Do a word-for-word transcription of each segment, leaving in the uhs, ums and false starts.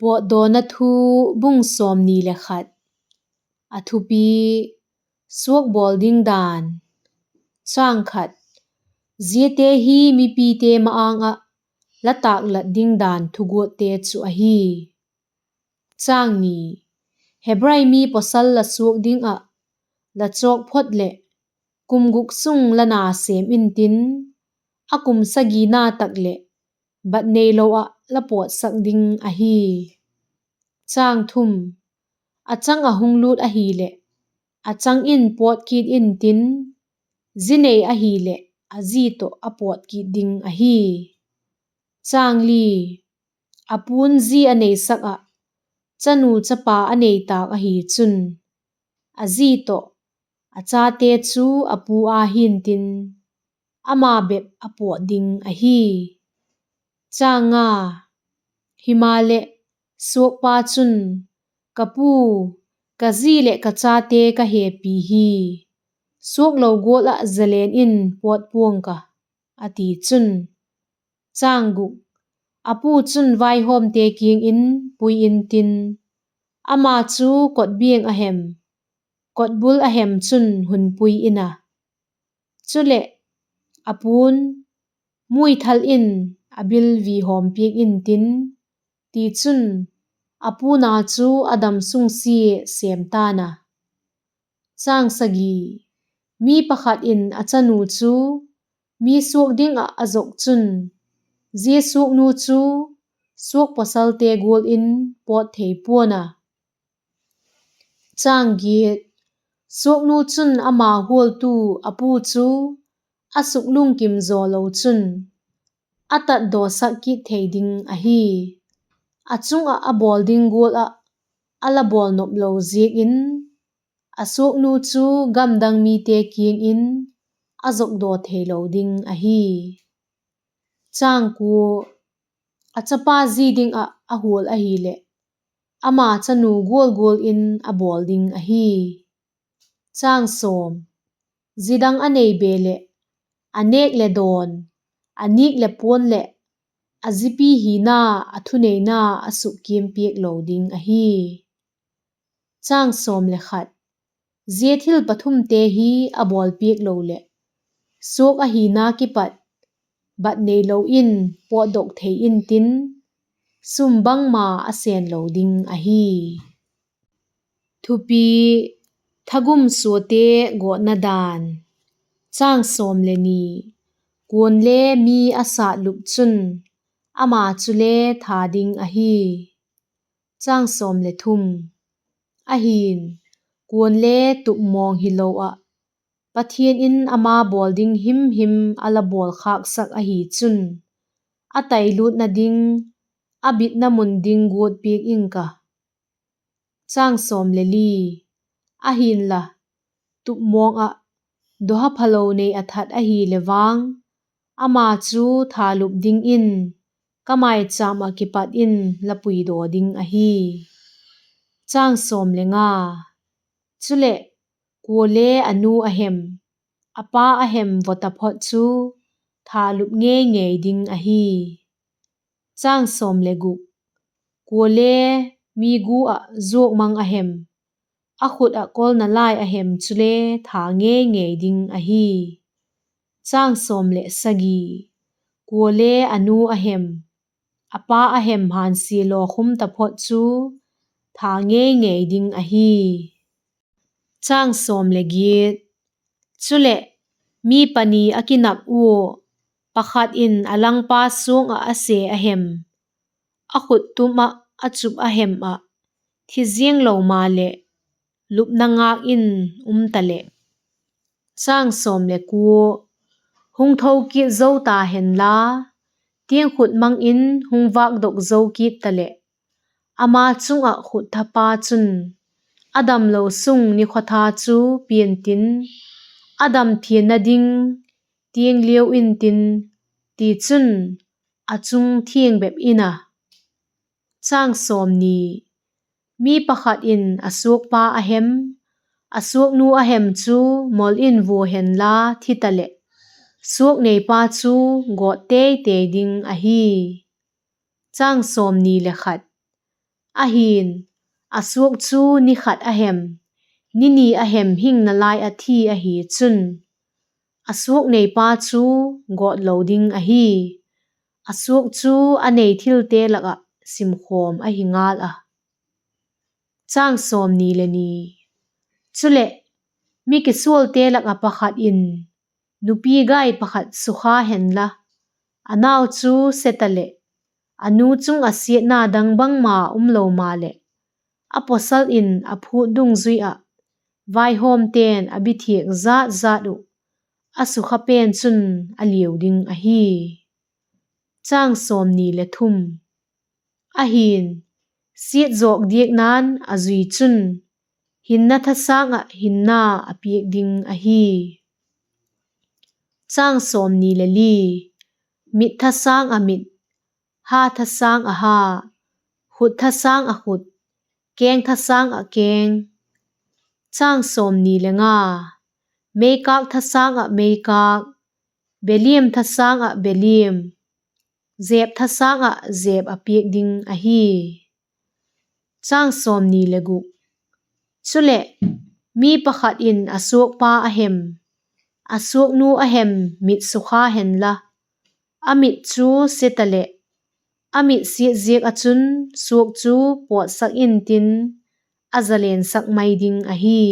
Pawtdawna Thu, bung sawmni le khat. A thupi: Suak bawl ding dan. Chang khat. Ziate hi mipite ma-âng ah la tâklat ding dan thuguatte chu ahi. Chang ni. Hebrai mi pawsal la suak ding ah la chawk phot leh, kum guk sung la na sêm intin, a kum sagina tak leh bat neilo ah la pawtsak ding ahi. Chang thum. A chang ah hung lût ahileh, a chang in pawt kit intin, zi nei ahileh a zi tawh a pawt kit ding ahi. Chang li. A pu'n zi a neisak ah, chanu chapa a nei tâk ahi chun, a zi tawh a chate chu a pu â hintin, ama bep a pawt ding ahi. Chang nga. Himaleh, suakpa chun, Ka pu, ka zi leh ka chate ka hepi hi; suaklo gual ah zalen in pawt pua'ng ka, a ti chun, chang guk, a pu chun vaihawmte kiang in pui intin, ama chu kotbiang a hem, kotbul a hem chun hun pui in a. Chuleh, a pu'n, Muithal in a bil vihawm piak intin; tichun, a pu na chu a dam sung sia sêm ta'n a. Chang sagi. Mi pakhat in a chanu chu mi suak ding ah a zuak chun, zia suaknu chu suak pawsalte gual in pawt thei pua'n a. Chang giat. Suaknu chun ama hualtu a pu chu a suklungkim zaw lo chun, a tatdawsak kit thei ding ahi. A chung ah a bawl ding gual ah a la bawl nop lo ziakin, a suaknu chu gamdang mite kiang in a zuakdaw theilo ding ahi. Chang kua. A chapa zi ding ah a hual ahileh, ama chanu gual gual in a bawl ding ahi. Chang sawm. Zidang a nei be leh, a nêk leh dawn, a nîk leh puan leh, a zipi hina, a thuneina a sukkiam piak lo ding ahi. Chang sawm le khat. Zia thil pathumte hi a bawl piak lo leh, suak ahina kipat bat neilo in pawtdok thei intin, sum bangma a sên lo ding ahi. Thupi: Thagum suate gawtna dan. Chang sawm le ni. Kuale mi a sâtlup chun, ama chule tha ding ahi. Chang sawm le thum. Ahi'n, kuale tupmawng hilo ah, Pathian in ama bawl ding himhim a la bawl khâksak ahi chun, a tailutna ding, a bitna mun ding guat piak ing ka. Chang sawm le li. Ahi'nla, tupmawng ah dawha phalo nei a that ahile vang, ama chu thalup dingin ka mâichâm ah kipat in la puidaw ding ahi. Chang sawm le nga. Chuleh, kuale a nu a hem, a pa a hem vaw taphot chu thalup ngei ngei ding ahi. Chang sawm le guk. Kuale mi gu ah zuak mang a hem, a khut ah kolna lai a hem chule tha ngei ngei ding ahi. Chang sawm leh sagi. Kuale a nu a hem, a pa a hem hânsia law khum taphot chu tha ngei ngei ding ahi. Chang sawm le giat. Chuleh, mi pani a kinâk ua, pakhat in a langpa suang ah a se a hem, a khut tum ah a chup a hem ah, thi ziang lo maleh, lupna ngâk in um taleh. Chang sawm le kua. Hung tho kit zo ta henla, tiang khut mang in hung vâkdok zo kit taleh, ama chung ah khut thapa chun, a damlo sung nikhawtha chu pia'ntin, a dam thianna ding tiang liau intin, tichun, a chung thiang bep in a. Chang sawm ni. Mi pakhat in a suakpa a hem, a suaknu a hem chu mol in vua henla thi taleh, suak neipa chu gawt tei tei ding ahi. Chang sawm ni le khat. Ahi'n, a suak chu ni khat a hem, ni ni a hem hing nalai ah thi ahi chun, a suak neipa chu gawt lo ding ahi; a suak chu a nei thilte lak ah simkhawm ahi ngal a. Chuleh, mi kisualte lak ah pakhat in nupi gai pakhat sukha henla, a nau chu se taleh, a nu chung ah siatna dang bangma um lo maleh, a pawsal in a phût dungzui ah vaihawmte'n a bithiak jat jat uh a sukha pen chun a liau ding ahi. Ahi'n, siatzawk diakna'n a zui chun, hinna thasâng ah hinna a piak ding ahi. Mit thasâng ah mit, ha thasâng ah ha, khut thasâng ah khut, keng thasâng ah keng. Meikâk thasâng ah meikâk, beliam thasâng ah beliam, jep thasâng ah jep a piak ding ahi. Chuleh, mi pakhat in a suakpa a hem, a suaknu a hem mit sukha henla, a mit chu se taleh, a mit siat ziak ah chun suak chu pawtsak intin, a zalensak mai ding ahi.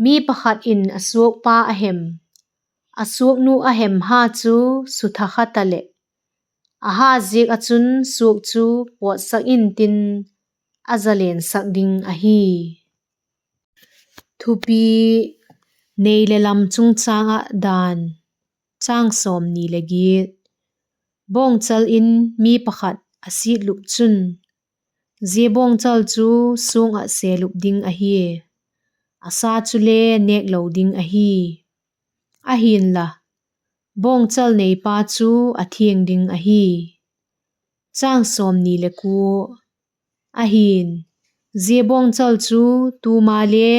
Mi pakhat in a suakpa a hem, a suaknu a hem ha chu sutha kha taleh, a ha ziak ah chun suak chu pawtsak intin, a zalensak ding ahi. Thupi: Nei leh lam chungchâng ah dan. Bawngchal in mi pakhat a siatlup chun, zia bawngchal chu suang ah sêlup ding ahi; a sa chule nêklo ding ahi. Ahi'nla, bawngchal neipa chu a thiang ding ahi. Ahi'n, zia bawngchal chu tuma le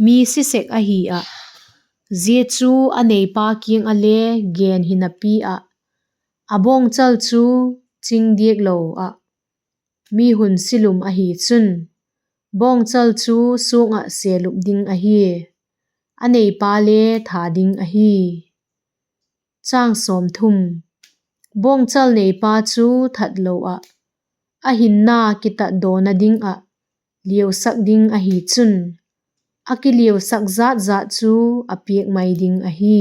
mi si sek ahi ah, zia chu a neipa kiang ah le gen hinapi ah, a bawngchal chu ching diak lo ah, mi hun silum ahi chun, bawngchal chu suang ah sêlup ding ahi; a neipa le tha ding ahi. Bawngchal neipa chu that lo ah, a hinna kitatdawna ding ah liausak ding ahi chun, a kiliausak jat jat chu a piak mai ding ahi.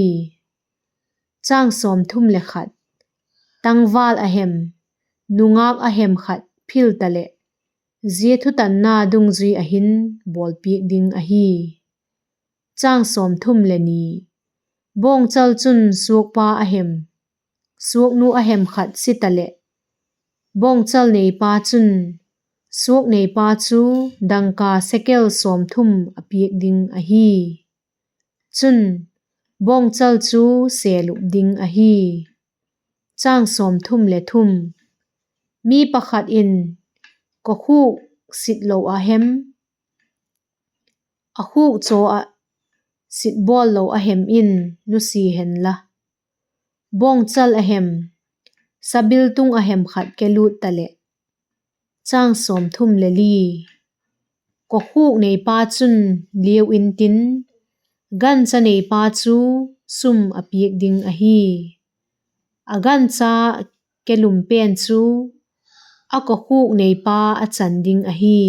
Tangval a hem, nungâk a hem khat phil taleh, zia thutanna dungzui ah hin bawlpiak ding ahi. Bawngchal chun suakpa a hem, suaknu a hem khat si taleh, bawngchal neipa chun suak neipa chu dangka sekel sawmthum a piak ding ahi. Chun, bawngchal chu sêlup ding ahi. Mi pakhat in kokhuk sit lo a hem, a khuk chaw ah sit bawl lo a hem in nusia henla, bawngchal a hem, sabiltung a hem khat kelût taleh, kokhuk neipa chun liau intin, gancha neipa chu sum a piak ding ahi. A gancha kelum pen chu a kokhuk neipa a chan ding ahi.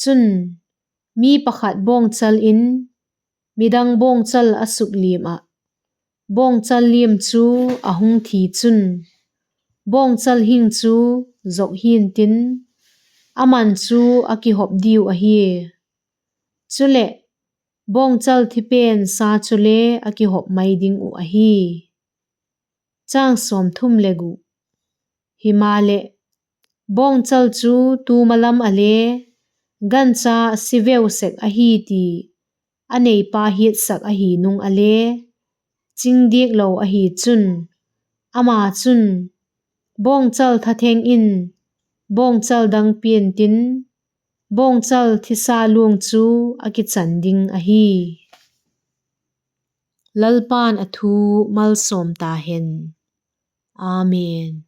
Chun, mi pakhat bawngchal in midang bawngchal a sukliam ah, bawngchal liam chu a hung thi chun, bawngchal hing chu zok hi'ntin, a man chu a kihop diu ahi. Chuleh, bawngchal thi pen sa chule a kihop mai ding uh ahi. Himaleh, bawngchal chu tuma lam ah le gancha si veu sek ahi ti a neipa hiatsak ahi nung ah le ching diak lo ahi chun, ama chun bawngchal thatheng in bawngchal dang pia'ntin, bawngchal thisa luang chu a kichan ding ahi. Lalpa'n a thu malsawm ta hen. Amen.